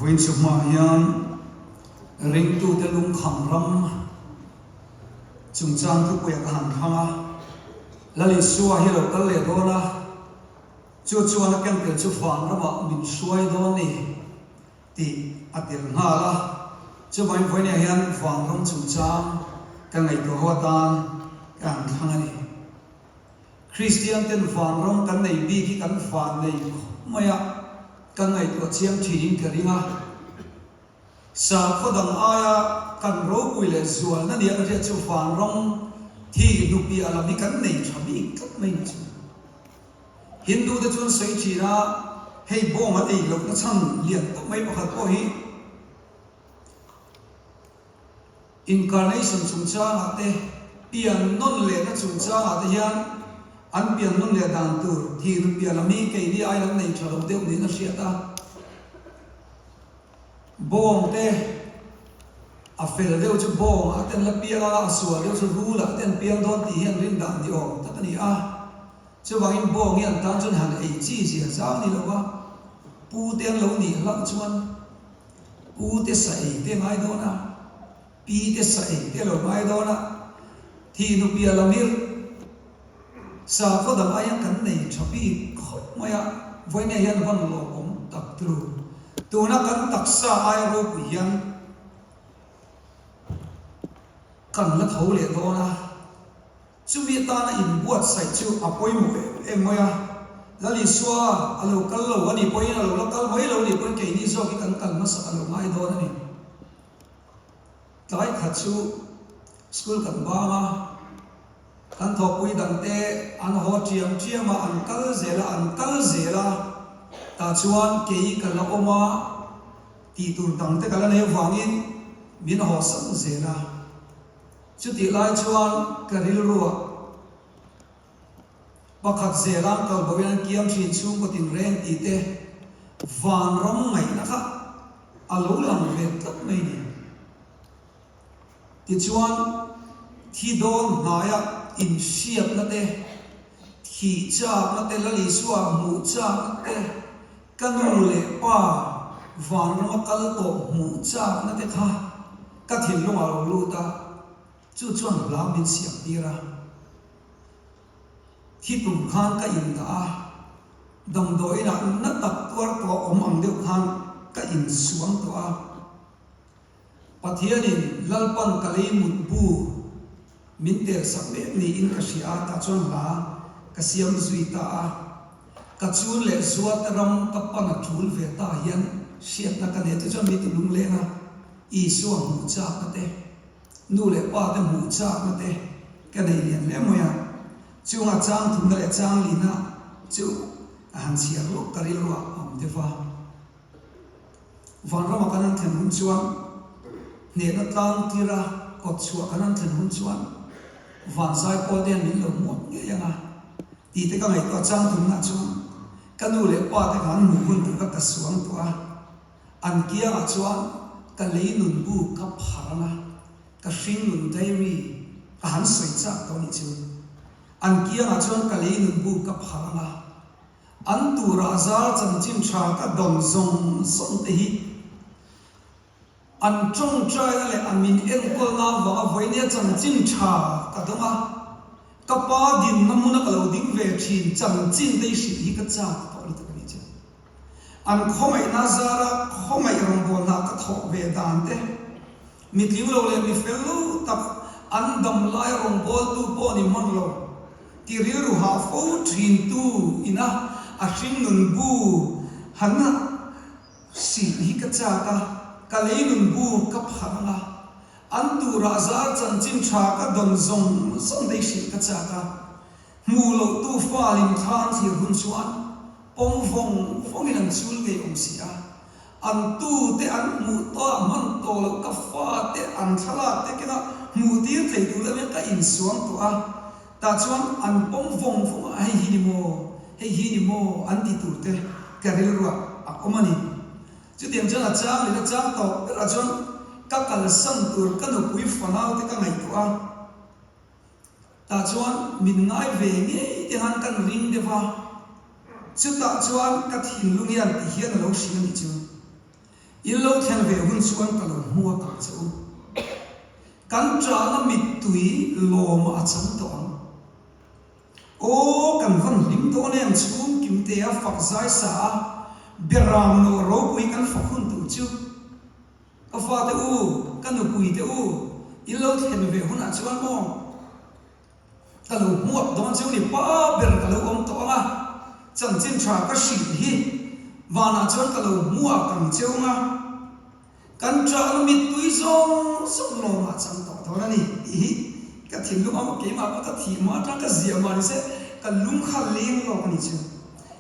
Vawiin chawhmah hian ringtute lungkham ram chungchang thupuia ka han thlang a, Lal Isua hi lo kal leh dawn a, chu chuan a ken tel chu van ramah min hruai dawn ni tih a tel nghal a. Chuvangin vawiinah hian van ram chungchang ka ngaihtuah ho atan ka han thlang a ni. Kristian ten vanram kan nei bik hi kan van nei khawp mai a, kan ngaihtuah chiang thinin ka ring a. Sakhaw dang aia kan ropui leh zualna nia ka hriat chu vanram thi hnupiah lam hi kan nei tha bik tlat mai ni chu. Hindu te chuan sawi thin a, hei bawng an ei lohna chhan lian tak mai pakhat pawh hi, Incarnation chungchangah te, pian nawn lehna chungchangah te hian an pian nawn leh dan tur thir piah lam hi keini aiin an nei tha lo deuh niin a hriat a. Bawng te a fel deuh chu bawngah te an la piang a, a sual deuh chu rulah te an piang dawn tih hi an rin dan ni awm tak a ni a. Chuvangin bawng hi an tan chuan han ei chi zia zau ni lo va, pu te an lo nih hlauh chuan Pu te sa ei te ngai dawn a, pi te sa ei te lo ngai dawn a, thi nupia lamir sakhaw dang aiin kan nei tha bik khawp mai a, vawinia hian van lawmawm tak turu. Tuna kan taksa aia ropui hian kan la tho leh dawn a. Chumi atana inbuatsaih chu a pawimawh em em mai a, Lal Isua a lo kal lo a nih pawhin, a lo la kal mai lo a nih pawhin keini zawk hi kan kal hmasak a lo ngai dawn a ni. Tlai khat chu school kan bang a, kan thawhpui dangte an haw ṭiam ṭiam a, an kal zel a, an kal zel a, tah chuan kei ka la awm a, tih tur dangte ka la nei avangin min hawsan zel a. Chutih lai chuan ka rilruah pakhat zelan kal bo in an kiam thin chhungkaw tinreng tih te vanram ngaihna kha a lo lang ve tlat mai ni. Tichuan thi dawn hnaia inhriatna te, thih chakna te, Lal Isua hmuh chakna te, Ka nu leh pa vanrama kal tawh hmuh chakna te kha ka thinlung a lo lut a, chu chuan hla min siam tir a. Thi tum khan ka indah a, damdawiinah na tak tuar tawh awm ang deuh khan ka insuang tawh a. Pathianin Lalpan ka lei mut bu min tel sak mek niin ka hria a, tah chuan hla ka siam zui ta a. Ka chun leh zuate ram ka pan a tul ve ta hian hriatna ka nei. Chu chuan mi tulung leng a, Isua hmuh chakna te, nu leh pa te hmuh chakna te ka nei lian hle mai a. Chunga chang thumna leh chang lina chu a han chhiar lawk ka rilruah a awm deuh va. Vanrama kan han thlen hun chuan hnehna tlang tira kawt chhuah kan han thlen hun chuan vanzai pawl te hian min lo hmuak ngei ang a tih te ka ngaihtuah chang thumna chuan ka nu leh pa te kha an hmuh hun tur kha ka suang tawh a, an kiangah chuan ka lei nun bu ka phar ang a, ka hring nun diary ka han sawi chak tawh a nih chu. An kiangah chuan ka lei nun bu ka phar ang a. An turah zal chanchin tha ka dawn zawng zawng te hi an tawngtaina leh an min enkawlna avanga vawinia chanchin tha ka dawng a, ka pa dinna hmuna ka lo ding ve thin chanchin te hi hrilh hi ka chak tawh lutuk a ni che. An khawngaihna zara khawngaih rawngbawlna ka thawh ve dan te, mi tling lo leh mi fel lo tak an dam lai rawngbawltu pawh ni hman lo. Ti rilru hah fo thin tu ina a hringnun bu han hrilh hi ka chak a, ka leinun bu ka pharh ang a, an turah zar chanchin tha ka dawn zawng zawng daih hrilh ka chak a, hmuh loh tu fa lim thla an thlir hun chuan pawm vawng vawngin an chul ngei awm si a, an tu te an hmuh tawh a hman tawh loh ka fa te an thlalak te kengah hmuh tir thei tur deuhin ka insuang tawh a. Tah chuan an pawm vawng vawng a, hei hi ni maw, hei hi ni maw an ti tur te ka rilruah a awm a ni. Chutiang chuan a chang leh a chang tawp berah chuan ka kalsan tur ka nupui fanau te ka ngaihtuah a, tah chuan min ngai ve ngei te khan kan ring deuh a, chutah chuan ka thinlung hian ti hian a lo hrilh a nih chu. In lo thlen ve hun chuan ka lo hmuak ang che u. Kan ṭahna mittui lawmah a chang tawh ang. Aw, kan van hlim dawn em chhung Kimtea fak zai sa a, Beram no ropui kan fak hun tur chu. Ka fate u, ka nupui te u, in lo thlen ve hunah chuan maw ka lo hmuak dawn cheu ni, pa ber ka lo awm tawh ang a, chanchin tha ka hrilh hi vanah chuan ka lo hmuak ang cheu ang a. Kan ṭahna mittui zawng zawng lawmah chang tawh dawn a ni tih hi ka thinlung a, keimah pawh ka thih hma aṭang ka ziah mah ni se ka lung kha leng lawk a ni chu.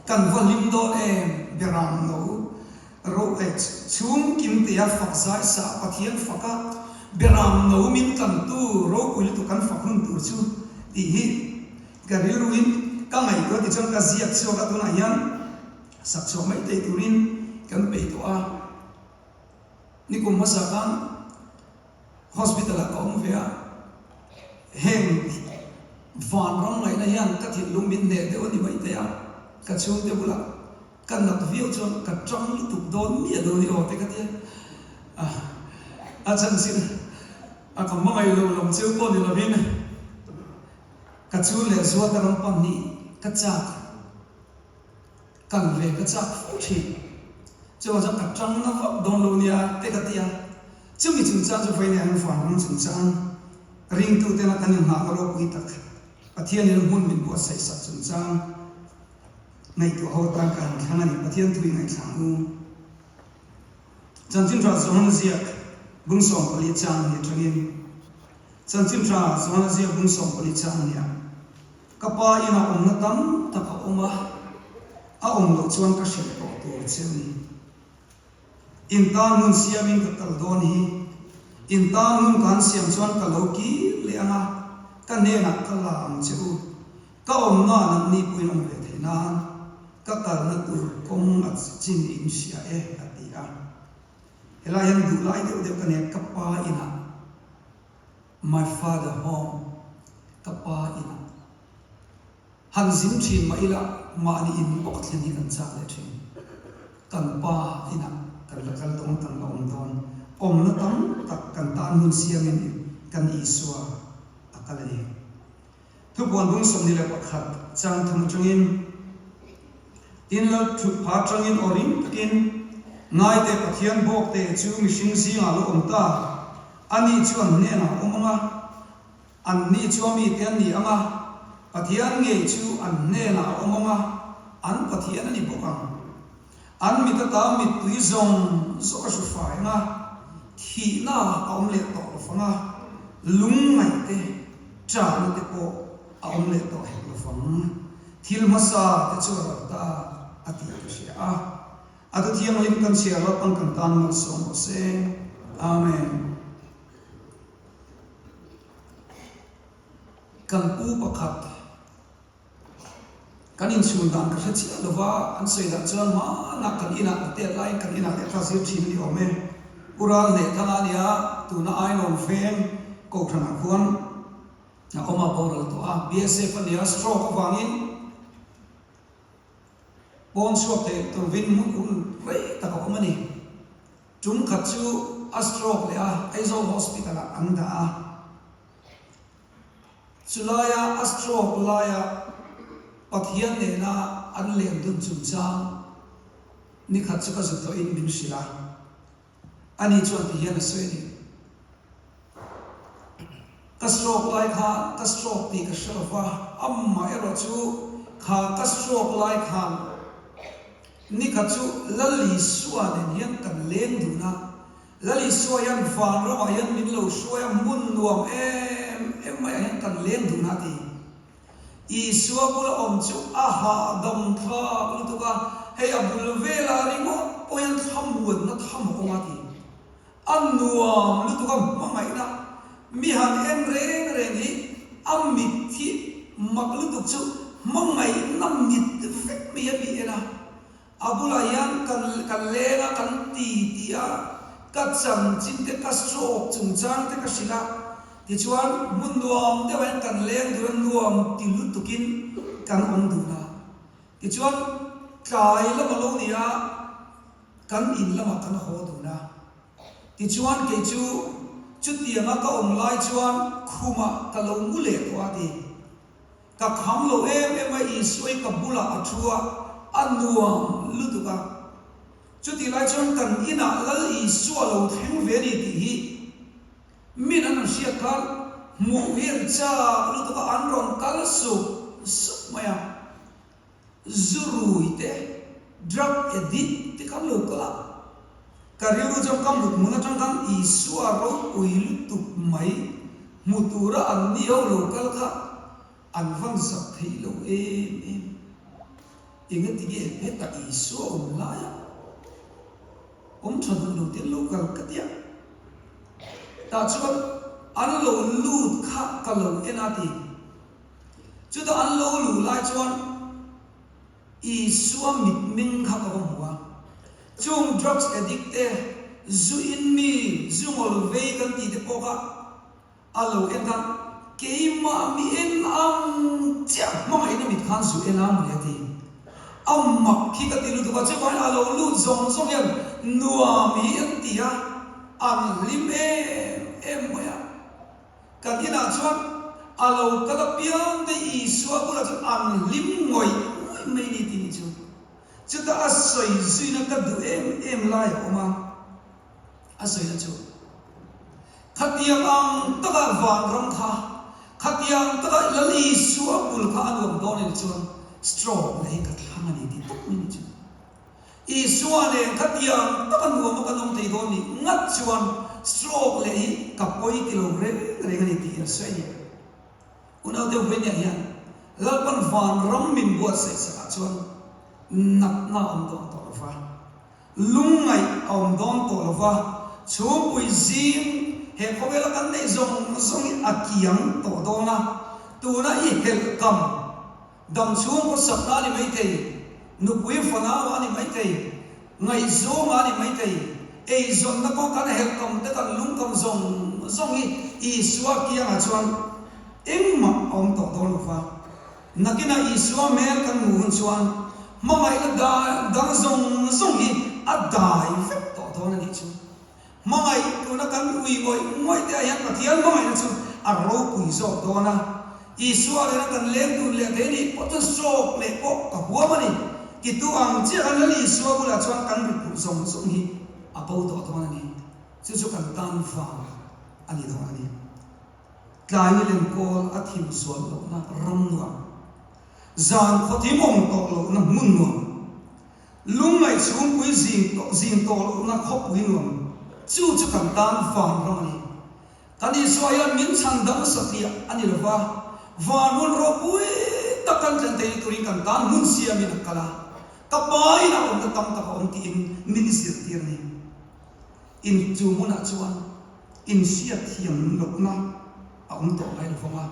Kan va hlim dawn em? Beram no ro eh chhung kim tea fak zai sa Pathian faka beram no min tlantu ropui lutuk kan fak hun tur chu tih hi ka rilruin ka ngaihtuah tichuan ka ziak chhuak a, tunah hian sak chhuah mai thei turin kan peih tawh a. Nikum hmasa khan hospital ah ka awm ve a, heng vanram ngaihna hian ka thinlung min hneh deuh a ni mai thei a, ka chhungte bulah ka nat viau chuan ka tang lutuk dawn miah lo ni aw te ka ti a, a chanchin a ka hmangaih lo lam cheu pawh ni lovin ka chhun leh zual ka ram pan hi ka chak. Kal ve ka chak fo thin. Chuvang chuan ka tang na vak dawn lo nia te ka ti a. Chumi chungchang chu vawiin an vanram chungchang ringtu tena kan inghahna ropui tak Pathianin hmun min buatsaih sak chungchang ngaihtuah ho tan ka han thlang a ni. Pathian thu i ngaihthlang u. Chanchin tha Johana ziak bung 14 chang ni atangin Chanchin tha Johana ziak bung 14 chang nia. Ka pa inah awmna tam tak a awm a, a awm loh chuan ka hrilh tawh tur che a ni. In tan hmun siamin ka kal dawn hi, in tan hmun ka han siam chuan ka lo kir leh ang a, ka hnenah ka la ang che u. Ka awmna nangni pawhin awm ve thei nan ka kalna tur kawng a chin in hria e, a ti a. Helai hian duhlai deuh deuh ka nia, ka pa inah. My father home, ka pa inah. Han zin thin mah ila mahni in bawk thlen hi kan chak leh thin. Kan pa inah kan la kal dawn, kan la awm dawn. Awmna tam tak kan tan hun siamin kan Isua a kal a ni. Thupuan bung 21 chang thum atangin tin lo thut pha atangin aw ring takin Ngaite Pathian bawkte chu mihring zingah lo awm ta, ani chu an hnenah a awm ang a, anni chu a mite an ni ang a, Pathian ngei chu an hnenah a awm ang a, an Pathian a ni bawk ang. An mit ata mittui zawng zawng a hru fai ang a, thihna a awm leh tawh lo fang a, lungngaih te, ṭahna te pawh a awm leh tawh hek lo fang. Thil hmasa te chu a ral ta a tih ka hria a. A thu thianghlim kan chhiar lawk ang kan tan malsawm rawh se. Amen. Kan pu pakhat. Kan inchhun dan ka hre chiah lo va, an sawi dan chuan hmanah kan inah ka tet laiin kan inah lehkha zir thin a ni awm e. Pu Ral hneh thang a nia, tuna Ainawn veng Kohhranah khuan a awm a boral tawh a, BSF a nia, stroke avangin pawn chhuak thei turin hmun hun rei tak a awm a ni. Tum khat chu a stroke leh a, Aizawl Hospital ah an dah a. Chulaia a stroke laia Pathian nena an len dun chungchang nikhat chu ka zu tawhin min hrilh a, ani chuan ti hian a sawi a ni. Ka stroke lai khan ka stroke tih ka hre lo va, amah erawh chu kha ka stroke lai khan nikhat chu Lal Isua nen hian kan leng dun a, Lal Isua hian van ramah hian min lo hruai a, hmun nuam em em maiah hian kan leng dun a ti. Isua bula awm chu a hahdam thlak lutuk a, hei a bul velah ringawt pawh hian thlamuanna tham a awm a ti. A nuam lutuk a, hmangaihna mi han en reng reng hi a mit hi mak lutuk chu hmangaihna mit vek mai hian mi en a. A bulah hian kan kan leng a, kan ti ti a, ka chanchin te, ka stroke chungchang te ka hrilh a, tichuan hmun nuam deuh ah hian kan leng dun a, nuam ti lutukin kan awm dun a. Tichuan tlai lam a lo ni a. Kan in lamah kan haw dun a. Tichuan kei chu chutianga ka awm lai chuan khumah ka lo mu leh tawh a ti. Ka kham lo em em a, Isua i ka bulah a thu a, a nuam lutuk a. Chutih lai chuan kan inah Lal Isua lo thleng ve a ni tih hi min an rawn hriat khan hmuh hi an chak lutuk a, an rawn kal sup sup mai a. Zu rui te, drug addict te khan lo kal a. Ka rilru chuan ka mut hmun atang khan Isua ropui lutuk mai hmu tura an ni ho lo kal kha an van zak thei lo em em. Engati nge heta Isua awm laia awm tha duh lo te an lo kal ka tia. Tah chuan an lo lut kha ka lo en a ti. Chutah an lo luh lai chuan Isua mitmeng kha ka va hmu a. Chung drugs addict te, zu in mi, zu ngawl vei kan tih te pawh kha a lo en khan keimah mi en ang chiah hmangaihna mit khan zu en a mawni a ti. A mak hi ka ti lutuk a, chuvangin a lo lut zawng zawng hian nuam hi an ti a, an hlim em em mai a. Kan inah chuan a lo kal apiang te Isua bulah chuan an hlim ngawih ngawih mai ni tih ni chu. Chutah a sawi zuina ka duh em em lai a awm a, a sawina chu, Khatiang ang taka vanram kha, khatiang taka Lal Isua bul kha a nuam dawn a ni chuan stroke leh hi ka thlang a ni tih tawp mai ni chu. Isua nen khatiang taka nuama kan awm thei dawn nih ngat chuan stroke leh hi ka pawi ti lo reng reng a ni tih an sawi a ni. Unau deuh Venia hian Lalpan vanram min buatsaih sakah chuan natna a awm dawn tawh lo va, lungngaih a awm dawn tawh lo va, chhungpui zing he khawvela kan neih zawng zawng hi a kiang tawh dawn a, tuna i helh kam Dam chhung khawsakna a ni maithei, nupui fanau a ni maithei, ngaihzawng a ni maithei, eizawnna pawh kan helh kam te kan lungkam zawng zawng hi Isua kiangah chuan engmah a awm tawh dawn lo va. Nakinah Isua hmel kan hmuh hun chuan hmangaihna dang zawng zawng hi a dai vek tawh dawn a nih chu. Hmangaih tuna kan ui ngawih ngawih te ah hian Pathian hmangaihna chu a ropui zawk dawn a. Isua nena kan leng dun leh thei nih pawh chuan sawk leh pawh ka huam a ni. Titu ang chiah khan Lal Isua bulah chuan kan ri phuh zawng zawng hi a bo tawh dawn a ni. Chu chu kan tan vang a ni dawn a ni. Tlai ni lenkawl a thim zual lohna ram nuam, zan khawthim awm tawh lohna hmun nuam, Lungngaih chhungpui zing tawh zing tawh lohna khawpui nuam chu chu kan tan van ram a ni. Kan Isua hian min chhan dang satliah a ni lova, van hun ropui tak kan thlen theihna turin kan tan hmun siamin a kal a, ka pa inah awmna tam tak a awm tiin min zirtir a ni. In chu hmunah chuan inhriat thiam lohna a awm tawh ngai lovang a,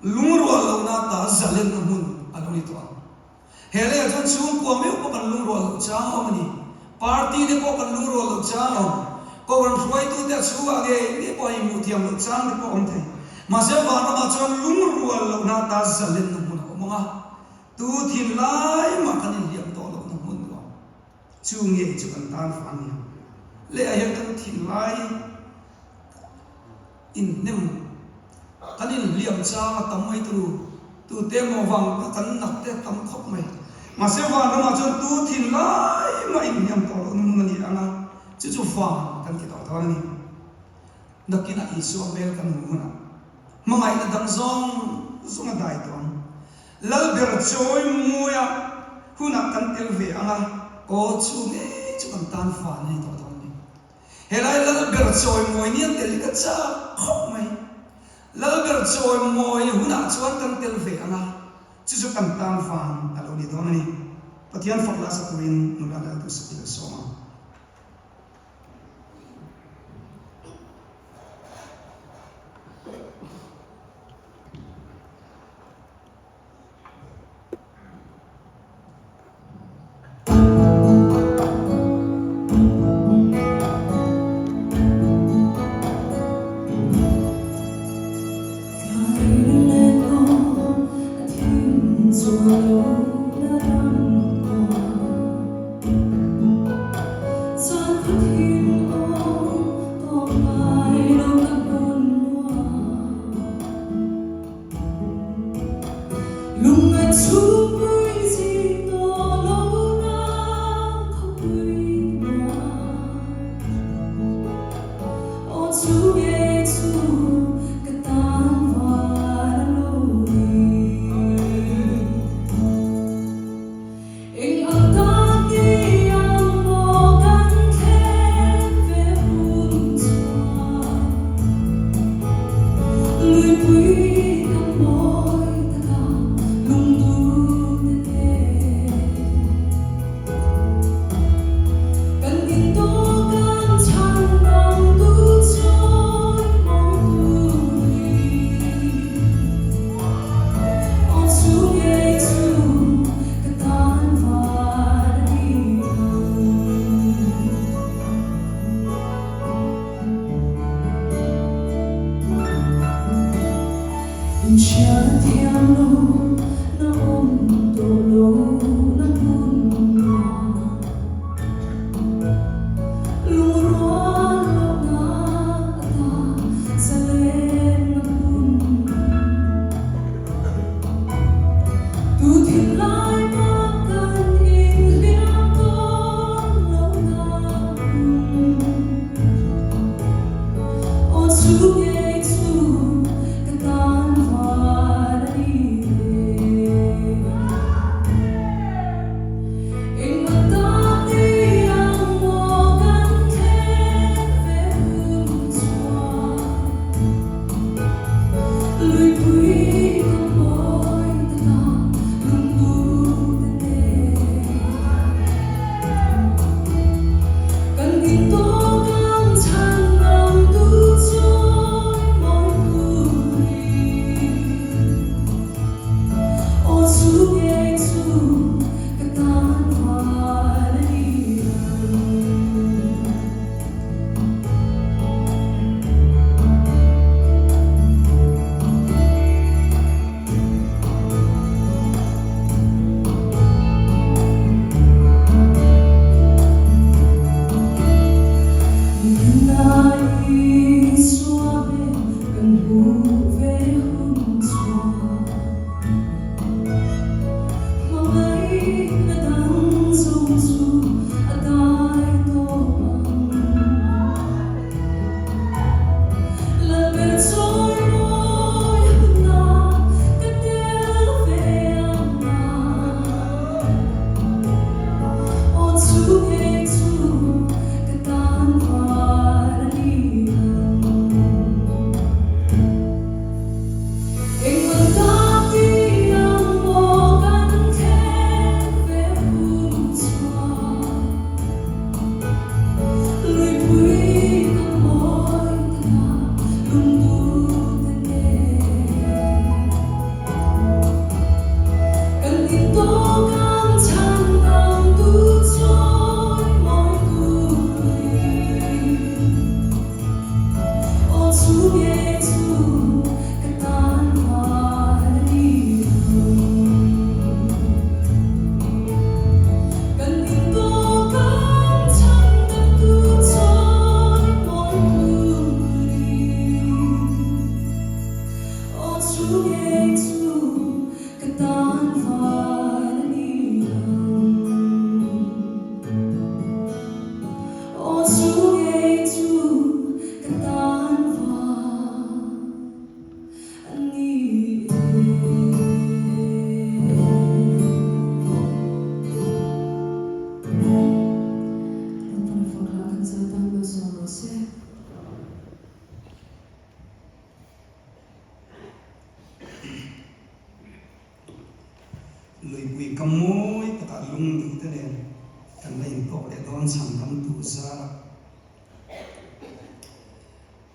lungrual lohna ta zalenna hmun a lo ni tawh ang. He leiah chuan chhungkua meuh pawh kan lungrual loh chang a awm a ni. Party te pawh kan lungrual loh chang a awm. Kohhran hruaitute a chhungah ngei ngei pawh a inhmuh thiam loh chang te pawh a awm thei. Mahse vanramah chuan lungrual lohna ata zalenna hmun a awm ang a, tu thinlai mah kan inhliam tawh lohna hmun nuam chu ngei chu kan tan fah a ni ang. Leiah hian kan thinlai Inhnem kan inhliam chang a tam mai turu, tute emaw vang kan nak te a tam khawp mai. Mahse vanramah chuan tu thin lai mah inhliam tawh lohna hmun a ni ang a, chu chu van kan ti tawh dawn a ni. Nakinah Isua hmel kan hmuh hunah hmangaihna dang zawng zawng a dai tawh ang. Lalber chawi mawia hunah kan tel ve ang a, aw chu ngei chu kan tan van a ni tawh dawn a ni. Helai Lalber chawimawi nia tel hi ka chak khawp mai. Lalber chawimawi hunah chuan kan tel ve ang a, chu chu kan tan van a lo ni dawn a ni. Pathian fak la sa turin nula lal duhsak i la sawm ang. Luipui kan mawi taka lungdun te Kan intawk kan chhan dang tu chawi mawi tui. Aw chu ngei chu ka tan van a ni ang. Inchhiar thiam lo na awm tawh lo na hmun ah lungrual lohna ata zalen na hmun. Tu thinlai pawh kan inhliam dawn lo na hmun. Aw chu ngei chu ka tan van a ni e. Engmah tak ni ang maw kan thlen ve hun chuan Luipui ka mawi taka lungduh te nen. Kan intawk ang chhan ang tu chawi mawi turin. Aw chu ngei chu ka tan van a ni ang. Nuna Isua hmel kan hmuh ve hun chuan hmangaihna dang zawng chu a dai tawp ang. Lalber chawi mawi hunah ka tel ve ang a. Aw chu ngei chu ka tan van a ni ang. Engmah tak ti ang maw kan thlen ve hun chuan. Luipui ka mawi taka lungduh te nen. Kan intawk ang chhan ang tu chawi mawi turin. Aw chu ngei chu ka tan van a ni ang. Kan intawk ang chhan dam tu chawi mawi turin. Aw chu ngei chu ka tan van a ni ang. Aw chu ngei chu ka tan van a ni e. Lalpan a fak lah kan zai tan lo zawng rawh se. Luipui ka mawi takah lungduh te nen kan la intawk leh dawn chhan dam tur zar a.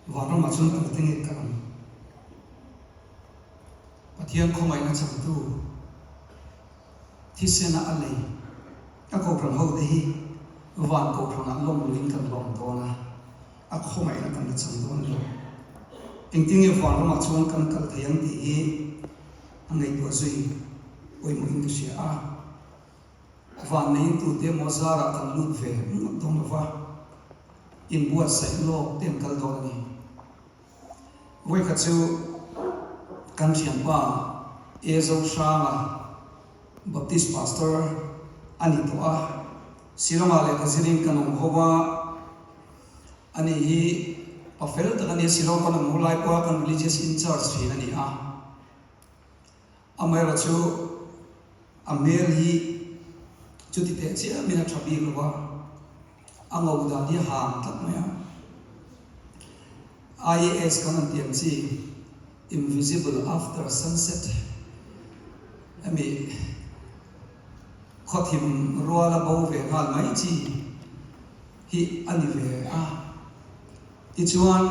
Vanramah chuan tute nge kal ang? Pathian khawngaihna changtu thisena a lei a kohhran hote hi van kohhranah lawm luin kan lawm dawn a, a khawngaihna kan la chang dawn lo. Engtin nge vanramah chuan kan kal thei ang tih hi a ngaihtuah zui pawimawhin ka hria a. Van neiin tute emaw zarah kan lut ve ngawt dawn lo va, inbuatsaih lawk te an kal dawn a ni. Vawikhat chu kan thianpa E Zohranga Baptist Pastor a ni tawh a, Shillong-ah lehkha zirin kan awm ho a, ani hi pa fel tak a ni a, Shillong kan awm ho lai pawha kan Religious in charge thin a ni a. Amaherawhchu a hmel hi chuti teh chiamin a tha bik lo a, a ngo dan hi a hang tlat mai a. IAS kan han ti ang chi. Invisible after sunset hemi khawthim ruala bo ve nghal mai chi hi a ni ve a. Tichuan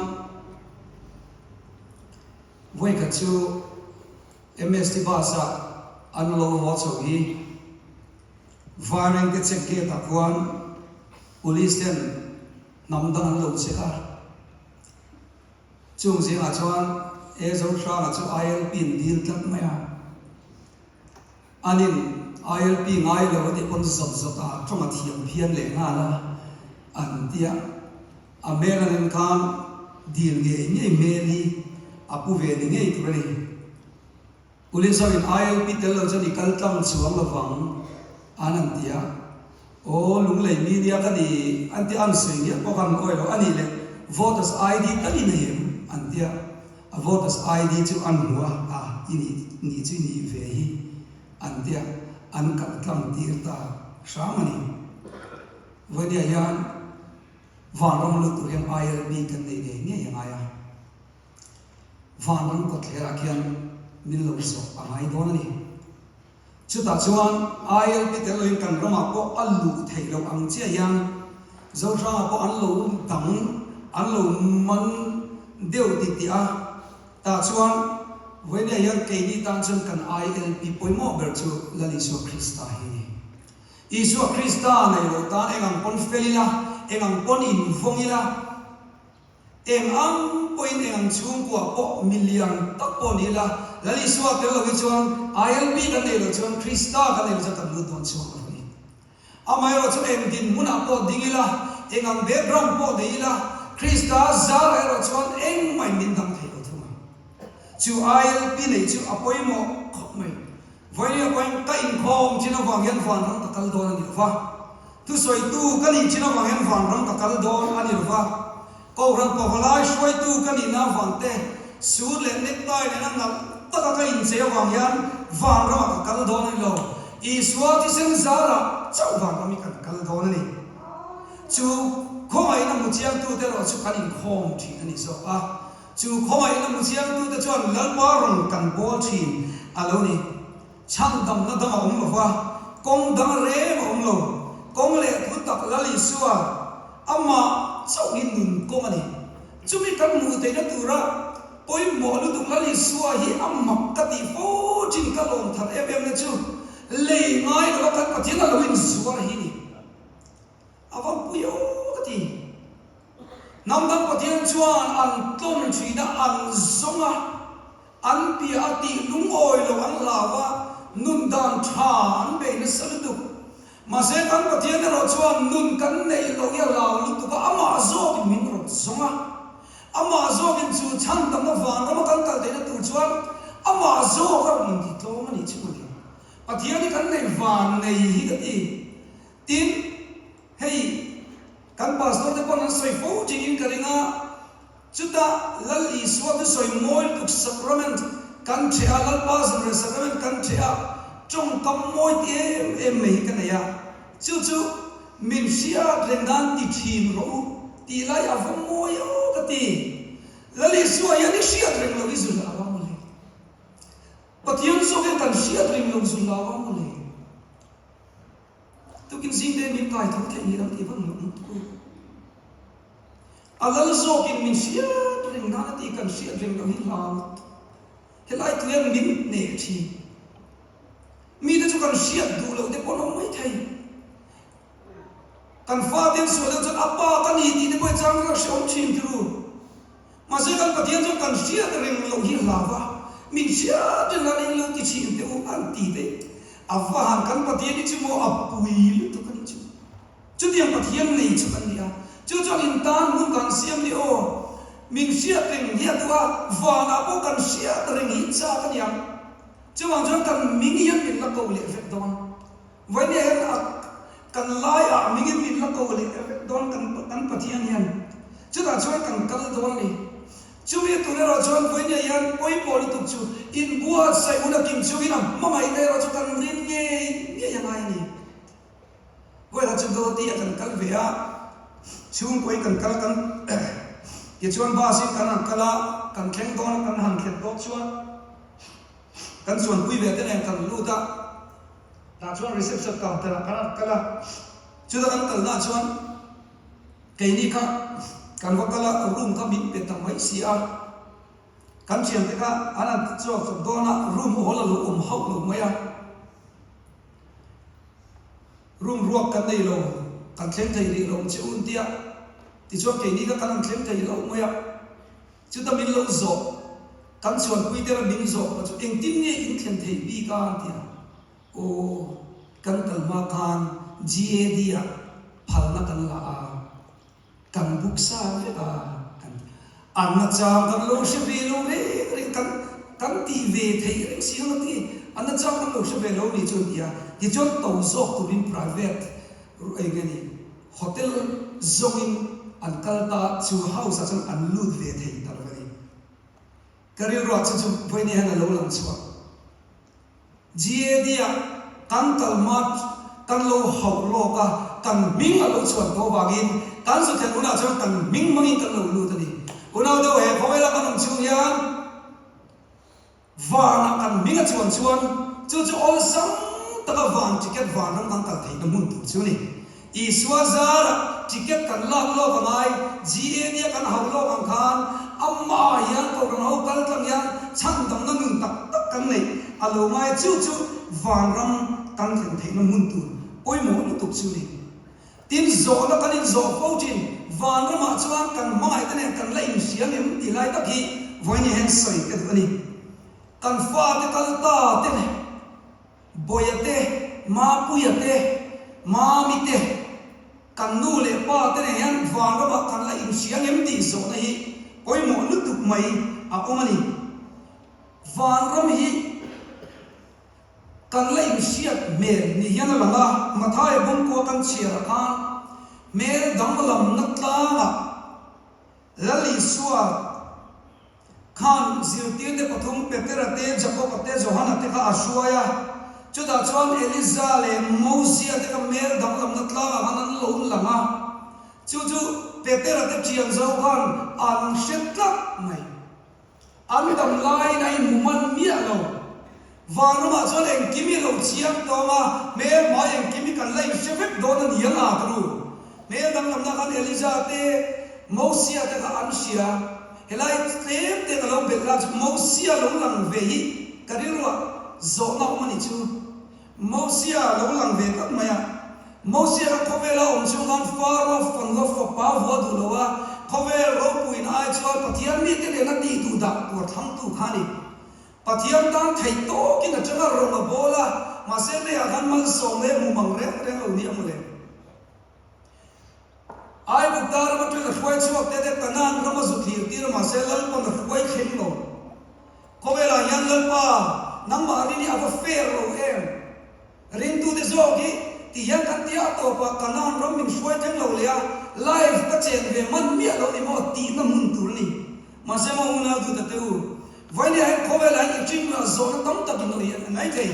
vawikhat chu MST bus ah an lo haw chho hi Vairengte check gate ah khuan police ten hnam dang an lo check a. Chung zingah chuan E. Zohranga chu ILP in dil tlat mai a. Anin ILP ngai lo a tih pawn zawt zawt a tawng a thiam phian leh nghal a, an ti a. A hmel an en khan dil ngei ngei hmel hi a pu ve ni ngei tur a ni. Police ho in ILP tel lo chuan i kal tlang chuang lovang an an ti a, Aw lunglei mi nia ka ni an ti a, an sawi ngiah pawh khan an awi lo a nih leh voters ID tal i nei em an ti a, a voters ID chu an hmu a, a i nih nih chu i nih ve hi an ti a, an kal tlang tir ta hram a ni. Vawinia hian vanram lut tur hian ILP kan nei ngei ngei a ngai a. Vanram kawtthlerah khian min lo zawh a ngai dawn a ni. Chutah chuan ILP tel loin kan ramah pawh a luh theih loh ang chiah hian Zohrangah pawh an lo dang, an lo man deuh ti tih a. Tah chuan vawinia hian keini tan chuan kan ILP pawimawh ber chu Lal Isua Krista hi a ni. Isua Krista nei lo tan eng ang pawn fel ila, eng ang pawn invawng ila, Eng ang pawhin eng ang chhungkua pawh milian tak pawh ni ila, Lal Isua tel lo hi chuan ILP kan nei loh chuan Krista kan nei loh chuan kan lut dawn chhuak lo a ni. Amaherawh chu eng dinhmunah pawh ding ila, eng ang background pawh nei ila, Krista zarah erawh chuan engmah in min dang thei lo thung ang. Chu ILP neih chu a pawimawh khawp mai. Vawiin pawhin ka inkhawm chin avang hian vanram ka kal dawn a ni lo va. Thusawitu ka nih chin avang hian vanram ka kal dawn a ni lo va. Kohhran pavalai hruaitu ka nihna avang te, suit leh necktie nena nalh taka ka inchei avang hian vanramah ka kal dawn a ni lo. Isua thisen zarah chauh vanram hi kan kal dawn a ni. Chu khawngaihna hmu chiangtute erawh chu kan inkhawm thin a ni zawk a. Chu khawngaihna hmu chiangtute chuan Lalpa rawn kan bawl thin a lo ni. Chhandamna dang a awm lo va, kawng dang reng a awm lo. Kawng leh thu tak Lal Isua, amah chauh hi nun kawng a ni. Chumi kan hmuh theihna tura pawimawh lutuk Lal Isua hi a mak ka tih fo thin ka lawm thar em em na chu lei ngai lova kan Pathian a lo inzuar hi ni. A va pui aw ka ti. Hnam dang Pathian chuan an tlawm thin a, an zawng a, an piah a tih lungawi lo an hlau a, nun dan tha an bei nasa lutuk. Mahse kan Pathian erawh chuan nun kan neih loh hi a hlau lutuk a, amah zawkin min rawn zawng a. Amah zawkin chu chhan tamna vanrama kan kal theihna tur chuan amah zawk a rawn intitlawm a nih chu mawle. Pathian hi kan neih van nei hi ka ti. Tin, hei kan pastor te pawn an sawi fo thin in ka ring a, chutah Lal Isua thusawi mawi lutuk sacrament kan ṭheh a, Lalpa zanriah sacrament kan ṭheh a, tawngkam mawi ti em em mai hi ka nei a, chu chu min hriat reng nan ti thin rawh u tih lai a va mawi aw ka ti. Lal Isua hian i hriat reng lo i zu hlau a mawle. Pathian zawk hian kan hriat reng lo zu hlau a mawle. Tukin zing te min kai tho theih ni lo tih vang lo ang tu. A lal zawkin min hriat reng nan a tih kan hriat reng lo hi hlau tuk. Helai tu hian min hneh thin. Mite chu kan hriat duh loh te pawh an awm mai thei. Kan fate an sual deuh chuan a pa ka ni tih te pawh i chang kha hreawm thin ti ru. Mahse kan Pathian chuan kan hriat reng loh hi hlau a, min hriat reng nan in lo ti thin teh u an ti daih. A va han kan Pathian hi chu maw a pui lutuk a nih chu. Chutiang Pathian nei chu kan ni a, chu chuan in tan hmun kan siam ni aw. Min hriat reng hi a duh a, vanah pawh kan hriat reng hi chak a ni ang. Chuvang chuan kan ming hian min la ko leh vek dawn. Vawinia hian a kan laiah mingin min la ko leh vek dawn kan kan Pathian hian chutah chuan kan kal dawn a ni. Chumi tur erawh chuan vawinia hian pawimawh lutuk chu inbuatsaih hun a kim chungin a hmangaihna erawh chu kan rin ngei ngei a ngai a ni. Vawiha chu Dawti a kan kal ve a, chhungkawiin kan kal a kan tichuan bus in kan han kal a. kan thleng dawn a, kan han thlen dawn chuan kan chuanpui ve te nen kan lut a, tah chuan reception counter ah kan han kal a, chuta kan kalna chuan keini kha kan va kal a, room kha min pe ta mai si a, kan thiante kha an han chhuak chawp dawn a, room awl a lo awm hauh lo mai a. Room ruak kan nei lo, kan thleng thei rih lo ang che u an ti a. Tichuan keini kha kan han thleng thei lo mai a. Chuta min lo zawh, kan chhuanpui te la min zawh pawh chu engtin nge in thlen theih bik a an ti a. Aw, kan kal hma khan GAD ah phalna kan la a. Kan buk sa vek a, kan an nachang kan lo hre ve lo reng reng, kan kan tih ve theih reng si ang a ti, an nachang kan lo hre ve lo ni chu an ti a, tichuan to zawk turin private eng nge ni hotel zawngin an kal ta chu house ah chuan an lut ve thei ta lo a ni. Ka rilruah chu chu vawiin hian a lo lang chhuah. GAD-ah kan kal hma kan lo hauh lawk a, kan hming a lo chhuan tawh avangin kan zu thlen hunah chuan kan hming hmangin kan lo lut a ni. Unau deuh he khawvela kan awm chhung hian vanah kan hming a chhuan chuan chu chu awlsam taka van ticket vanram kan kal theihna hmun tur chu a ni. Isua zarah ticket kan lak lawk a ngai, GAD-a kan hauh lawk ang khan amah hian Kohhran ho kal tlang hian chhandamna nun tak tak kan neih a lo ngai chu chu vanram kan thlen theihna hmun tur pawimawh lutuk chu ni. Tin, zawhna kan inzawh fo thin, vanramah chuan kan hmangaihte nen kan la inhriam em tih lai tak hi vawiin hian sawi ka duh a ni. Kan fate kal ta te leh. Bawia te, Mapuia te, Mami te, kan nu leh pa te nen hian vanramah kan la inhria ngem tih zawhna hi pawimawh lutuk mai a awm a ni. Vanram hi kan la inhriat hmel ni hian a lang a, Mathaia bawngkua kan chhiarah khan hmel danglamna tlangah Lal Isua khan zirtirte pathum Petera te, Jakoba te, Johana te kha a hruai a. Chutah chuan Eliza leh Mosia te kha hmel danglamna tlangah khan an lo lang a. Chu chu Petera te thian zo khan an hre tlat mai. An dam laiin a inhmu man miah lo. Vanramah chuan engkim i lo chiang tawng a, hmel hmai engkim hi kan la inhre vek dawn a ni ang a ka nu. Hmel danglamna khan Elija te, Mosia te kha an hria. Helai tlem te ka lo belh la chu Mosia lo lang ve hi ka rilruah zawhna awm a ni chu. Mosia lo lang ve tlat mai a. Mosia kha khawvela awm chhung khan Faro fanua fapa vua duh lo a, khawvel ropuiin ai chuan Pathian mite nena tih duh dah tur thlangtu kha a ni. Pathian tan theih tawkin a changa rawng a bawl a, mahse leiah khan malsawm leh mumang reng reng lo ni a maw le. Aigupta ram atangin a hruai chhuak te te Kanaan rama zu thlir tir a, mahse Lalpa'n a hruai thleng lo. Khawvelah hian Lalpa, nangmah rin hi a va fair lo em? Ringtute zawk hi ti hian kan tia a tawpah Kanaan ram min hruai thleng lo leh a, life ka chen ve man miah lo ni maw tihna hmun tur a ni. Mahse maw unau duhta te u, Vainia hian khawvelah hian i ṭingnah zawhna tam tak in awih a ngai thei.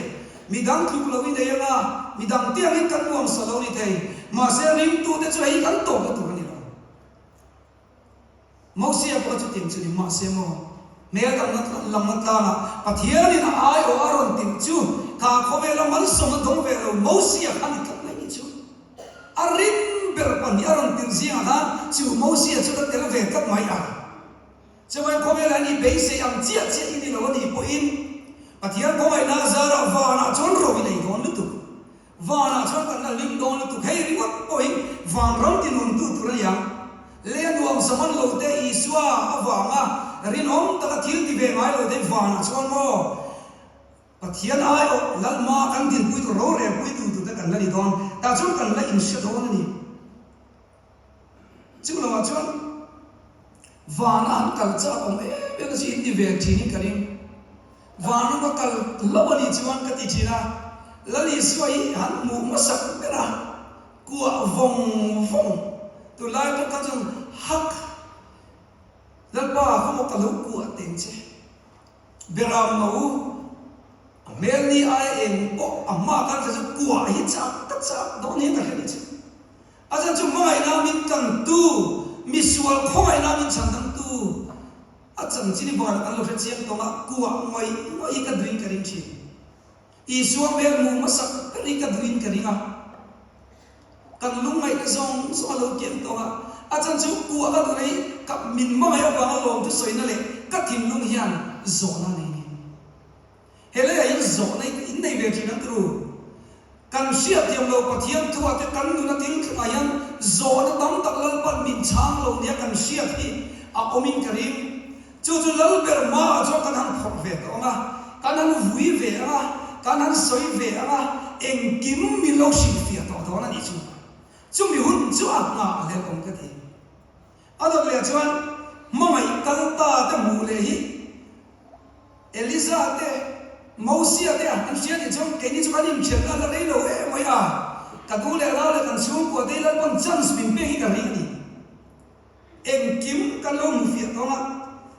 Midang tluk lo i nei anga, midang te angin kan nuamsa lo ni thei. Mahse ringtute chu hei kan tawpna tur a ni lo. Mosia pawh chutiang chu ni mahse maw, hmel dangna lamna tlangah Pathianin a aiawh a rawn tirh chu kha khawvela malsawmna dawng ve lo Mosia kha ni tlat mai ni chu. A rin ber pahnih a rawn tirh zingah khan chu Mosia chu la tel ve tlat mai a. Chuvang khawvelah ni beisei ang chiah chiah i ni lo a nih pawhin Pathian khawngaihna a zarah vanah chuan ro i nei dawn lutuk. Vanah chuan kan la hlim dawn lutuk. Hei ringawt pawhin vanram tinuntu tur a ni ang. Lei a nuam zaman lo te Isua avanga rinawm taka thil ti ve ngai lo te vanah chuan maw Pathian aiawh Lalhma kan dinpui tur rorelpui tu tur te kan la ni dawn. Tah chuan kan la inhre dawn a ni. Chu lamah chuan vana an kal chak awm em em a chu in ti ve thin in ka ring. Vana ka kal lo a nih chuan ka ti thin a, Lal Isua hi han hmuh hmasak ber a, kuah vawng vawng tunlai pawh khan chuan hak Lalpa khaw maw ka lo kuah teng che. Beram no a hmel ni aia eng pawh a hma khan kha chu kuah hi chak ka chak dawn hian ka hre ni chu. A zan chu hmangaihna min tlantu, misual khawngaihna min chhandamtu. A chanchin hi vanah kan lo hre chiang tawng a, kuah ngawih ngawih hi ka duhin ka ring thin. Isua hmel hmuh hmasak ber hi ka duhin ka ring a. Kan lungngaihna zawng zawng a lo kiang tawng a, a chan chu kuah ka duh rei, ka min hmangaih avanga lawmthu sawina leh ka thinlung hian zawhna a nei a ni. He leiah hian zawhna hi in nei ve thin ang turu. Kan hriatthiam lo Pathian thuah te kan nuna thil thlengah hian zawhna tam tak Lalpan min chhang lo nia kan hriat hi a awmin ka ring. Chu chu Lalber hmaah chuan kan han phawrh ve tawh ang a, kan han vui ve ang a, kan han sawi ve ang a, engkim min lo hrilhfiah tawh dawn a nih chu. Chumi hun chu a nghah hlelh awm ka ti. A dawt leh chuan hmangaih kal ta te hmuh leh hi Eliza te, Mosia te an hria nih chuan keini chu kan inthianna la rei lo em mai a, ka du leh rau leh kan chhungkua te hi Lalpawn chance min pek hi ka ring a ni. Engkim kan lo hmu fiah tawng a,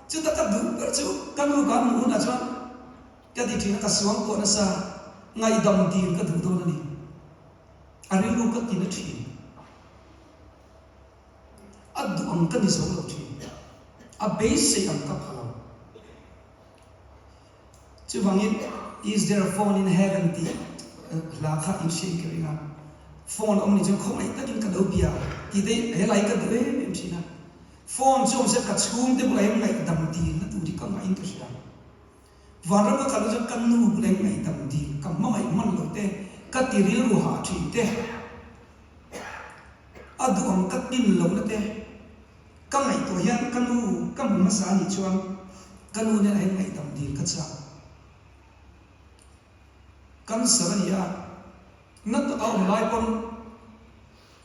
chuta ka duh ber chu ka nu ka hmuh hunah chuan ka ti thin a, ka suang kuah nasa, ngaihdam dil ka duh dawn a ni. A rilru ka ti na thin. A duh ang ka ni zo lo thin. A beisei ang ka pha lo. Chuvangin Is there a phone in heaven tih hla kha in hriat ka ring a. Phone awm ni chuan khawngaih takin ka lo bia tih te he lai ka duh em em thin a. Phone chu awm se ka chhungte bulah hian ngaihdam dilna tur hi ka ngaih in ka hria. Vanram ka kalna chuan ka nu bulah hian ngaihdam dil ka hmangaih hman lo te, ka ti rilru hah thin te. A duh ang ka tin lohna te ka ngaihtuah hian ka nu ka hmu hmasa a nih chuan ka nu nen a in ngaihdam dil ka chak. Cancer a ni a, na taka awm lai pawn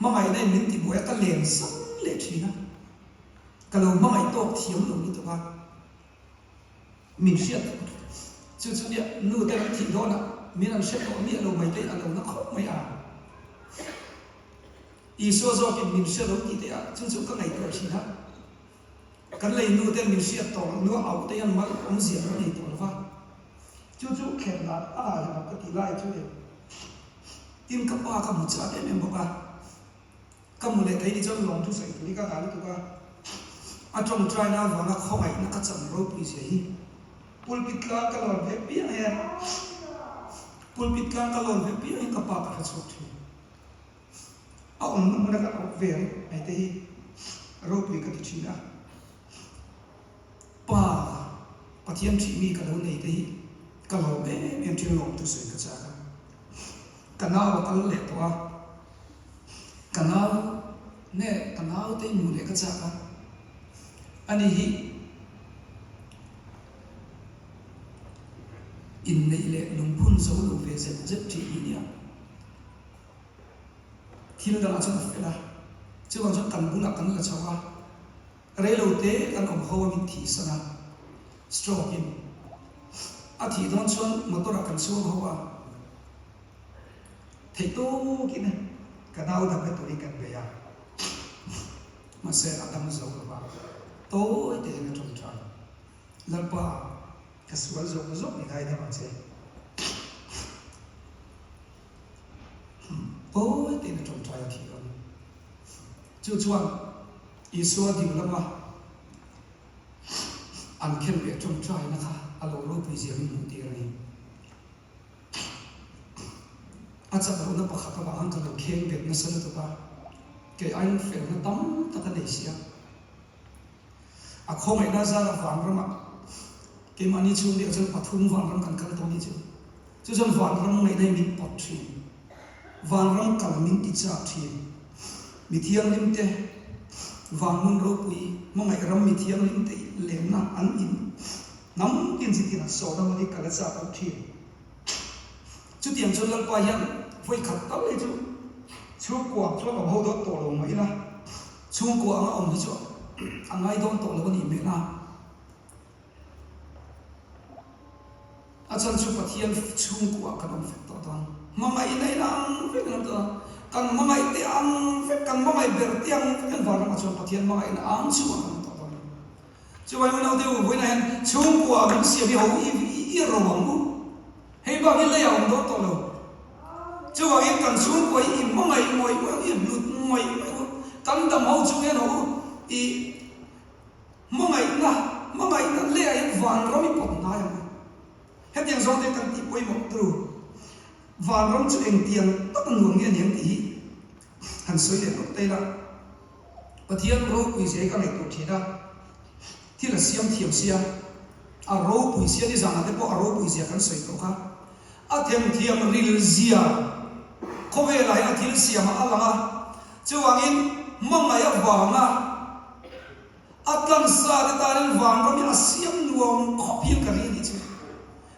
hmangaihna in min tibuai a ka len san leh thin a, ka lo hmangaih tawk thiam lo lutuk a. Min hriat chu chu nia nu te an thih dawnah min an hre tawh miah lo mai te a lo na khawp mai a. Isua zawkin min hre lo tih te ah chu chu ka ngaihtuah thin a. Kan lei nu ten min hriat tawh loh nua auh te hian mal awmzia an nei tawh lo va. Chu chu khelh dan a ngah hlek ang ka tih lai chu e. Tin ka pa ka hmu chak em em bawk a. Ka hmu leh thei ni chuan lawm thusawi tur hi ka ngah lutuk a, a tawngtaina avanga khawngaihna ka chang ropui zia hi pulpit tlang ka lawn ve piang hian pulpit tlang ka lawn ve piang hian ka pa ka hre chhuak thin. A awmna hmuna ka auh ve mai te hi ropui ka ti thin a. Pa, Pathian thih mi ka lo nei te hi ka lawm em em thin lawm thusawi ka chak a. Ka nau a kal leh tawh a, ka nau nge ka nau te hmuh leh ka chak a, ani hi inneih leh lungphun zo lo ve zet zet tih hi nia. Thil dangah chuan a fel a, chuvang chuan kan bulah kan la chho a. Reilo te kan awm ho a min thih san a, stroke in a thih dawn chuan motor ah kan chuang ho a, theih tawk in ka nau damna turin kan bei a, mahse a dam zo lo va, tawi te hian a tawngtai, Lalpa ka sual zawk zawk ni ngaidam ang che, tawi te in a tawngtai a thih dawn. Chu chuan Isua ding lama an khen leh tawngtaina kha a lo ropui zia min hmuh tir a ni. A chak lohna pakhat avang khan ka lo kheng bet nasa lutuk a, kei aiin felna tam tak a nei sia. A khawngaihna zara vanramah keimahni chhung leh chuan pathum vanram kan kal tawh a nih chu. Chu chuan vanram ngaihna hi min pawt thin. Vanram kal min ti chak thin. Mi thianghlim te, van hmun ropui, hmangaih ram mi thianghlim te lenna an in hnam tin chi tin an sawn a mawni kal a chak lo thin. Chutiang chuan Lalpa hian vawi khat tal hi chu chhungkua chuan awm ho dawn tawh lo mah ila, chhungkua anga awm hi chu a ngai dawn tawh lo a nih hmel a. A chhan chu Pathian chhungkuah kan awm vek tawh dawn. Hmangaihna in ang vek an awm tawh a, kan hmangaih te ang vek, kan hmangaih ber te ang vek an vanramah chuan Pathian hmangaihna ang chhungah kan awm tawh dawn. Chuvai unau te u, vawiinah hian chhungkuah min siam hi ho i ro ang u. Hei bak hi leiah awm dawn tawh lo. Chuvangin kan chhungkua hi i hmangaih ngawih ngawih ang, i hlut ngawih ngawih ang u. Kan dam ho chung hian ho u, i. Hmangaihna. Hmangaihna leiah hian vanram i pawt hnai ang u. Hetiang zawng te kan tih pawimawh turu. Vanram chu engtiang tak nuam nge aniang tih hi han sawi leh lawk ta ila. Pathian ropui zia hi ka ngaihtuah thin a, thil a siam thiam sia, a ropui sia nizanah te pawh a ropui zia kan sawi tawh kha. A themthiam ril zia khawvelah hian a thil siamah a lang a, chuvangin hmangaih avanga a tlansa te tanin vanram hi a siam nuam khawp hian ka ring a nih chu.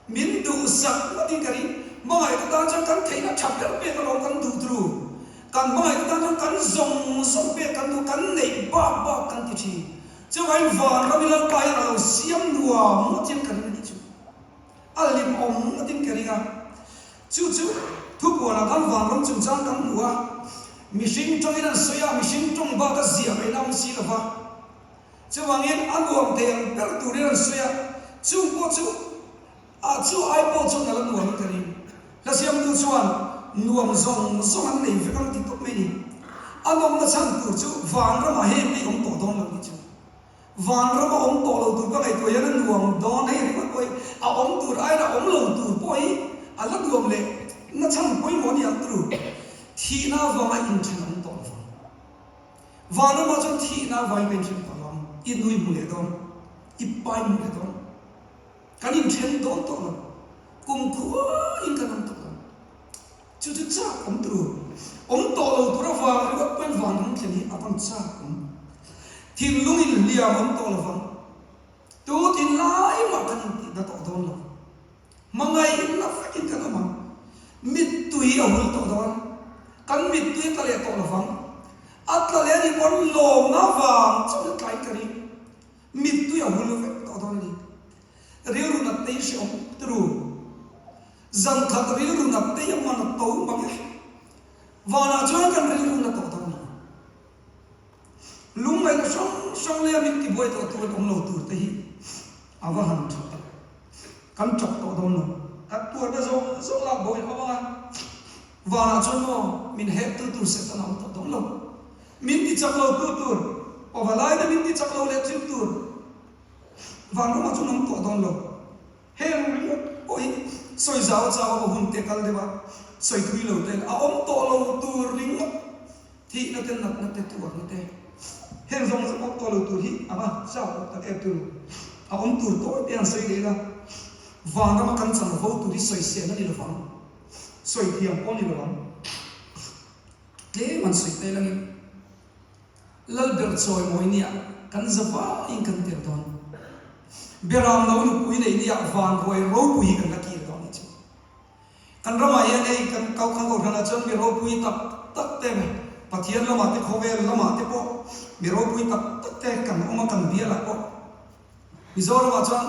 Min duhsak ngawtin ka ring. Hmangaih te tan chuan kan theihna tha ber pek alawm kan duh turu. Kan hmangaih te tan chuan kan zawng zawng pek kan duh, kan neih bak bak kan ti thin. Chuvangin vanram hi Lalpa hian a lo siam nuam ngawtin ka ring a nih chu. A hlimawm ngawtin ka ring a. Chu chu thupuanah khan vanram chungchang kan hmu a, mihring tawngin an sawi a, mihring tawng bak a ziah mai na awm si lo va. Chuvangin a nuam thei ang ber turin an sawi a, chung pawh chu a chu ai pawh chuan a la nuam in ka ring. Hla siamtu chuan nuam zawng zawng an nei vek ang ti tawp mai ni. A nawmna chhan tur chu vanramah heng hi awm tawh dawn lo tih chu. Vanram a awm tawh lo tur ka ngaihtuah hian a nuam dawn hei ringawt pawh hi a awm tur aiin a awm lo tur pawh hi a la nuam leh na chhan pawimawh a ni ang turu. Thihna avanga inthen a awm tawh lo vang. Vanramah chuan thihna avangin ka inthen tawh lo ang, i nui hmu leh dawn, i pai hmu leh dawn, kan inthen dawn tawh lo, kumkhuain kan awm tawh lo. Chu chu chak awm tur, awm tawh lo tur avang ringawt pawhin vanram thlen hi a van chak awm. Thinlung inhliam awm tawh lo vang, tu thinlai mah kan intihna tawh dawn lo. Hmangaihna vekin kan awm ang. Mittui a hul tawh dawn. Kan mittui a tla leh tawh lo vang. A tla leh a nih pawn lawmna vang chauhin a tlain ka ring. Mittui a hul vek tawh dawn a ni. Rilru nat te hi hrehawm turu. Zan khat rilru nat te hi a man a to mang e. Vanah chuan kan rilru na tawh dawn lo. Lungngaihna hrang hrang leia min tibuai tawh tur an awm lo tur te hi a va han tha tak. Kan tap tawh dawn lo. Kan tuarna zawng zawng lak bo in awm ang a, vanah chuan maw min hep tu tur Satan a awm tawh dawn lo. Min ti chak lo tu tur, pavalai te min ti chak lo leh thin tur van ramah chuan awm tawh dawn lo. Heng ringawt pawh hi sawi zau chau a hun te kal deuh a, sawi thui lo te a awm tawh lo tur ringawt. Thihna te, natna te, tuarna te, heng zawng zawng awm tawh lo tur hi a va chau awm tak em turu. A awm tur tawi te han sawi leh ila, vanrama kan chang vo tur hi sawisel a ni lovang, sawi thiam pawh a ni lovang. Tlem han sawi ta ilangin, Lalber chawimawi nia kan za vaiin kan tel dawn. Beram lo nupui neih nia vanruai ropui hi kan la kir dawn a ni chu. Kan ramah hian hei kan Kaukhang Kohhranah chuan mi ropui tak tak te, Pathian lamah te khawvel lamah te pawh mi ropui tak tak te kan awm a, kan bialah pawh. Mizoramah chuan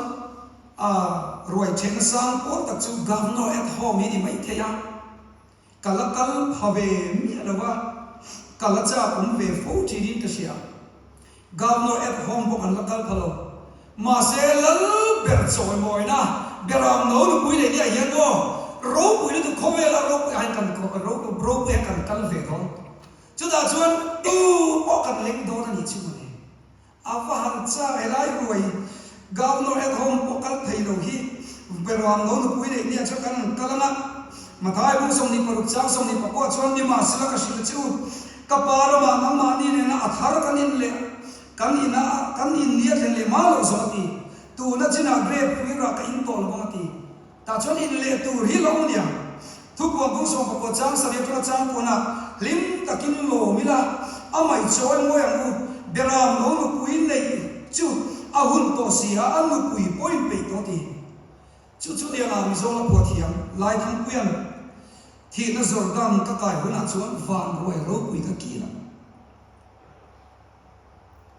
a ruai thehna sang pawl tak chu Governor at home hi ni mai thei a, ka la kal pha ve miah lo a, ka la chak awm ve fo thinin ka hria. Governor at home pawh kan la kal pha lo. Mahse lal ber chawimawina beram no nupui leh nia hian maw ropui lutuk khawvela ropui ah hian kan ropui ah kan kal ve dawn. Chutah chuan tu pawh kan leng dawn a nih chu mawle. A va han chak helai ruai Governor at home pawh kal thei lo hi beram no nupui leh nia chuan kan han kal ang a. Mathai bung 26 chang 24 chuan nimahsela ka hrilh che u. Ka pa ramah nangmahni nena a thar kan in leh kan ina kan in ni a thlen leh mah loh zawh a ti. Tuna chinah grape pui rah ka in tawh lo ang a ti. Tah chuan in leh tur hi lo nia. Thupuan bung 19 chang sarih atanga chang puanah hlim takin lawm ila a mai chawi mawi ang u. Beram lo nupui neih chu a hun tawh si a, a nupui pawh in peih tawh a ti. Chu chu nia Mizo la phuah thiam Laithangpuia'n thihna Jordan ka kai hunah chuan van ruai ropui ka kil ang.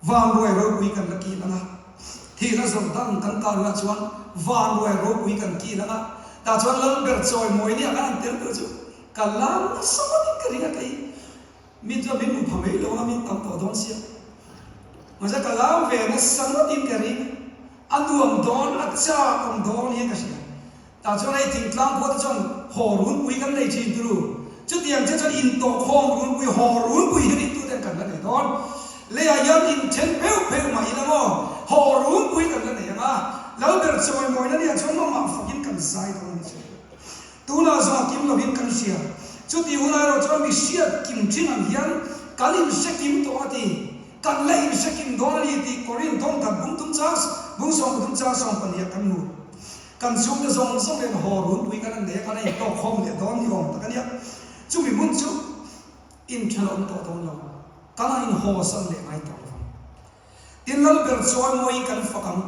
Van ruai ropui kan la kil ang a. Thihna Jordan kan kai hunah chuan van ruai ropui kan kil ang a. Tah chuan Lalber chawimawi nia kan han tel tur chu ka lam nasa ngawtin ka ring a kei. Mi chuan min hmu pha mai lo ang a, min tam tawh dawn sia. Mahse ka lam ve nasa ngawtin ka ring. A nuam dawn, a chak awm dawn hian ka hria. Tah chuan hei thingtlang khua te chuan haw runpui kan nei thin turu. Chutiang che chuan intawhkhawm runpui, haw runpui hi ringtu ten kan la nei dawn. Leiah hian inthen pheuh pheuh mah ila maw? Haw rungpui kan la nei ang a, Lalber chawimawina nia chuan amah fakin kan zai dawn a ni chu. Tunah zawng a kim lovin kan hria. Chutih hunah erawh chuan mi hriat kim thin ang hian kan inhre kim tawh a ti. Kan la inhre kim dawn a ni tih Korin thawngkhat bung tum chang bung 13 chang 12 ah kan hmu. Kan chhungte zawng zawng nen haw runpui kan an nei a, kan a intawk khawm leh dawn ni awm tak a nia. Chumi hmun chu inthenawm tawh dawn lo, kan a inhawsan leh ngai tawh lovang. Tin Lalber chuan mawiin kan fak ang.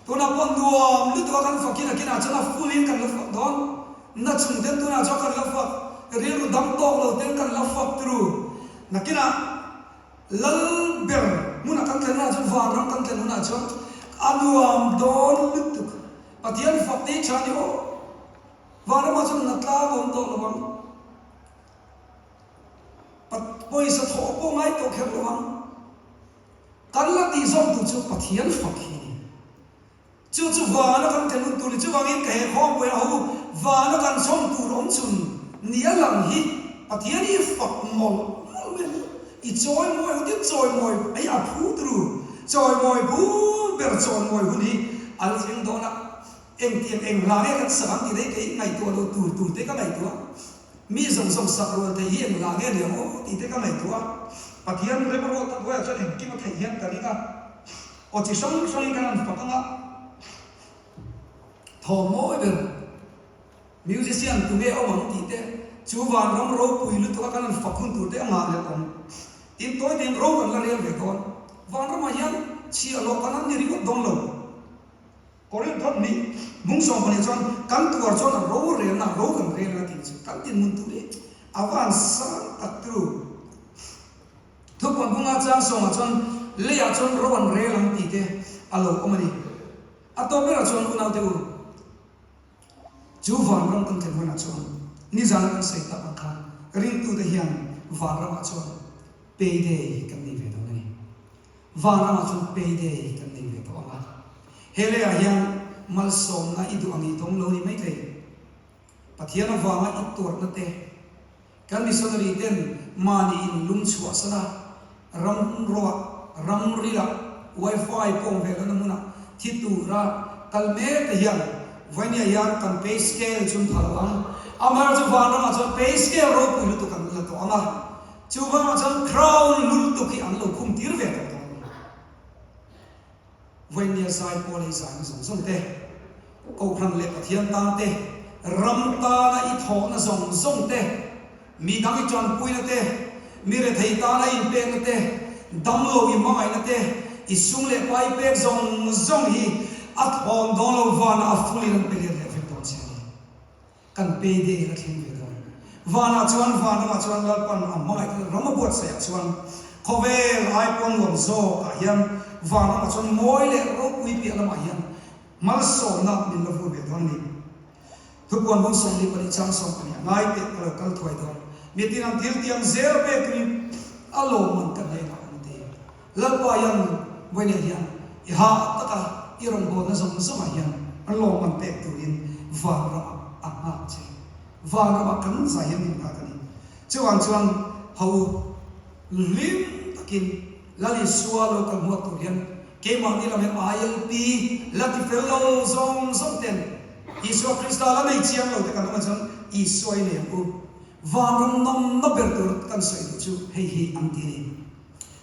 Tunah pawh nuam lutuk a kan fakin a kinah chuan a full in kan la fak dawn. Na chung ten tunah chuan kan la fak, rilru dam tawk lo ten kan la fak turu. Nakinah Lalber hmunah kan thlen hunah chuan vanram kan thlen hunah chuan a nuam dawn lutuk. Pathian fak te hi tha a ni aw. Vanramah chuan na tlang a awm tawh lo ang. Pawisa thawh pawh ngai tawh kher lo ang. Kan la tih zawk tur chu Pathian fak hi a ni. Chu chu vana kan tel hun tur ni. Chuvangin ka he khawmpui a ho vana kan chhawm tur awm chhun ni a lang hi Pathian hi fak mawlh mawlh mai ang u. I chawimawi hun tin chawimawi ai a phu turu. Chawimawi phu ber chawimawi hun hi a la thleng dawn a. Engtiang eng hla nge kan sak ang tih daih kei ngaihtuah loh tur tur te ka ngaihtuah. Mi zawng zawng sak rual thei hi eng la nge ni ang aw tih te ka ngaihtuah a. Pathian rem ruat tak hnuaiah chuan engkim a theih hian ka ring a. Aw chi hrang hrangin kan han fak ang a. Thawm mawi ber musician tunge awm ang tih te chu vanram ropui lutuk a kan han fak hun tur te a ngah leh awm. Tin tawi tein ro kan la rel ve dawn. Vanramah hian chhiah lawh kan han ni ringawt dawn lo. Korinth thawt hnih bung 12 chuan kan tuar chuan a rorelna ro kan rel a tih chu kan dinhmun tur hi a van sang tak turu. Thupuan bunga chang sawmah chuan leiah chuan ro an rel ang tih te a lo awm a ni. A tawp berah chuan unaute u, chu vanram kan thlen hunah chuan nizana kan sawi tak ang khan ringtute hian vanramah chuan payday kan nei ve dawn a ni. Vanramah chuan payday kan nei ve tawh ang a, he leiah hian malsawmna i duh ang i dawng lo ni maithei. Pathian avanga i tuarna te, kan missionary ten mahni in lung chhuahsan a, ram roah, ram rilah, wifi pawh awm ve lohna hmunah thi tura kal mek te hian vawinia hian kan pay scale chu an pha lo ang. Amaherawhchu vanramah chuan pay scale ropui lutuk an la tawh ang a. Chuvangah chuan crown lultuk hi an lo khum tir ve tawh dawn a ni. Vawinia zai pawl ei zaina zawng zawng te, Kohhran leh Pathian tan te, ram tana i thawhna zawng zawng te, mi dang i tanpuina te, mi rethei tana i inpekna te, damlo i hmangaihna te, i sum leh pa i pek zawng zawng hi a thawn dawn lo vanah a full in an pe let leh vek dawn che a ni. Kan pay day a thleng ve dawn. Vanah chuan vanramah chuan Lalpan a hmangaih te ram a buatsaih ah chuan khawvel ai pawn nuam zawk ah hian vanramah chuan mawi leh ropui piah lamah hian malsawmna min la vur ve dawn a ni. Thupuan bung 44 chang 12 a ngai teh ka lo kal thuai dawn. Mitin ang thil tiang zel pek turin a lawmman ka hnenah an ti. Lalpa hian vawiinah hian i hah taka i rawngbawlna zawng zawngah hian lawmman pek turin vanramah a nghak che. Vanramah kan zai hian min nghak a ni. Chuvang chuan ho hlim takin Lal Isua lo kal hmuak tur hian keimahni lam hian ILP la ti fel lo zawng zawng ten Isua Krista la nei chiang lo te kan awm ah chuan Isua i nei ang u. Vanram nawmna ber tur kan sawi duh chu hei hi an ti a ni.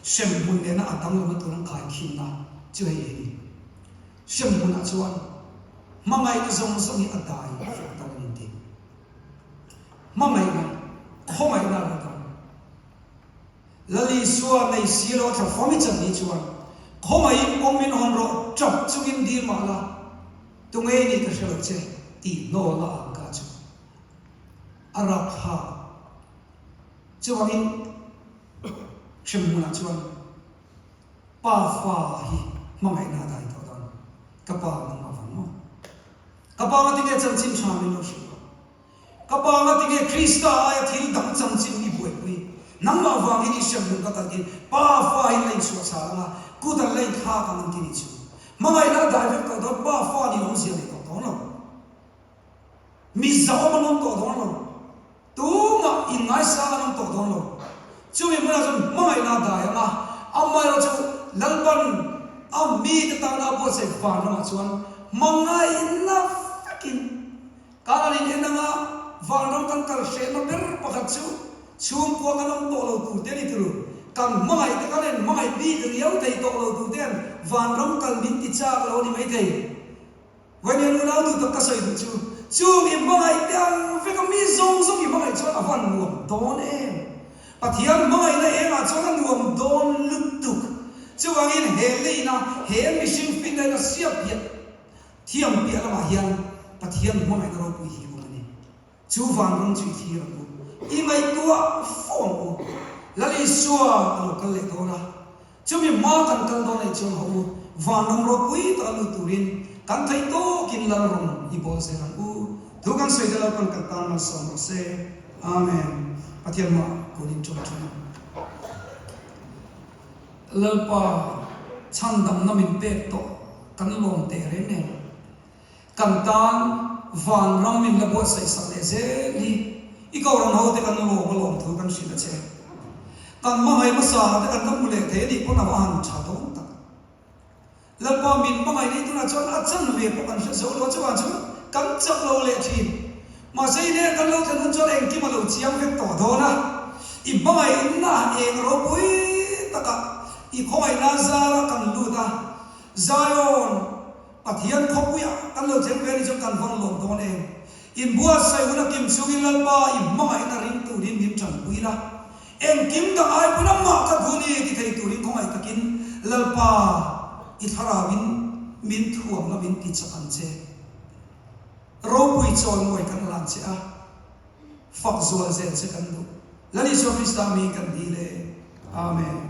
Hremhmun nena a danglamna tur an khaikhinna chu hei hi a ni. Hremhmunah chuan hmangaihna zawng zawng hi a dai fek dawn a ni ti. Hmangaihna, khawngaihna a lo dang. Lal Isua nei si lo a thla fam i chan ni chuan khawngaihin kawng min hawn rawh tap chungin dil mah la, tunge i nih ka hre lo che tih hnawlna ang ka chu a rapthlak. Chuvangin Hremhmunah chuan pa fa hi hmangaihna a dai tawh dawn. Ka pa nangmah vang maw? Ka pa nga tinge chanchin tha min lo hrilh loh? Ka pa nga tinge Krista aia thil dang chanchin i buaipui? Nangmah vangin i hremhmun ka kal tir. Pa fa hi la inchhuah chhal ang a, kut an la inthlak ang an ti nih chu. Hmangaihna a dai vek tawh dawn, pa fa nih awmzia nei tawh dawn lo. Mi zahawm an awm tawh dawn lo. Tumah inngaisang an awm tawh dawn lo. Chumi hmunah chuan hmangaihna a dai ang a, amaherawhchu Lalpan. A mite tana a buatsaih van ramah chuan hmangaihna vekin kan an in en anga vanram kan kal hrehna ber pakhat chu chhungkua kan awm tawh lo tur te a ni turu. Kan hmangaih te kan en hmangaih bik riau thei tawh lo tur te hian vanram kal min ti chak lo a ni maithei. Vawihnian unau duh tak ka sawi duh chu, chung i hmangaih te ang vek a mi zawng zawng i hmangaih chuan a van nuam dawn em? Pathian hmangaihna engah chuan a nuam dawn lutuk. Chuvangin he leina he mihring finna in a siam piah thiam piah lamah hian Pathian hmangaihna ropui hi awm a ni. Chu vanram chu i thlir ang u, i ngaihtuah fo ang u. Lal Isua a lo kal leh dawn a, chumi hma kan kal dawn aih chuan hawh u, vanram ropui taka lut turin kan theih tawkin Lalram i bawl zel ang u. Thu kan sawi te Lalpan kan tan malsawm rawh se. Amen. Pathian hmaah kun in ṭawng ṭhin ang. Lalpa chhandamna min pek tawh kan lawm teh reng nen. Kan tan vanram min la buatsaih sak leh zel hi i Kohhran ho te kan lawm a lawm thu kan hrilh a che. Kan hmangaih hmasa te kan la hmu leh thei a nih pawn a va han tha dawn tak. Lalpa min hmangaih nei tunah chuan a chan ve pawh kan hre zo lo a chuvang chu kan chak lo leh thin. Mahse i nen kan lo thlen hun chuan engkim a lo chiang vek tawh dawn a. I hmangaihna eng ropui takah i khawngaihna zara kan lut a. Zion Pathian khawpuiah kan lo thleng ve ni chuan kan vang lawm dawn em? Inbuatsaih hun a kim chungin Lalpa i hmangaihna ring turin min tanpui la. Engkim dang ai pawn amah ka duh ni ti thei turin khawngaih takin Lalpa i thlarauin min thuamna min ti chak ang che. Ropui chawimawi kan hlan che a, fak zual zel che kan duh. Lal Isua Krista mi kan dil e. Amen.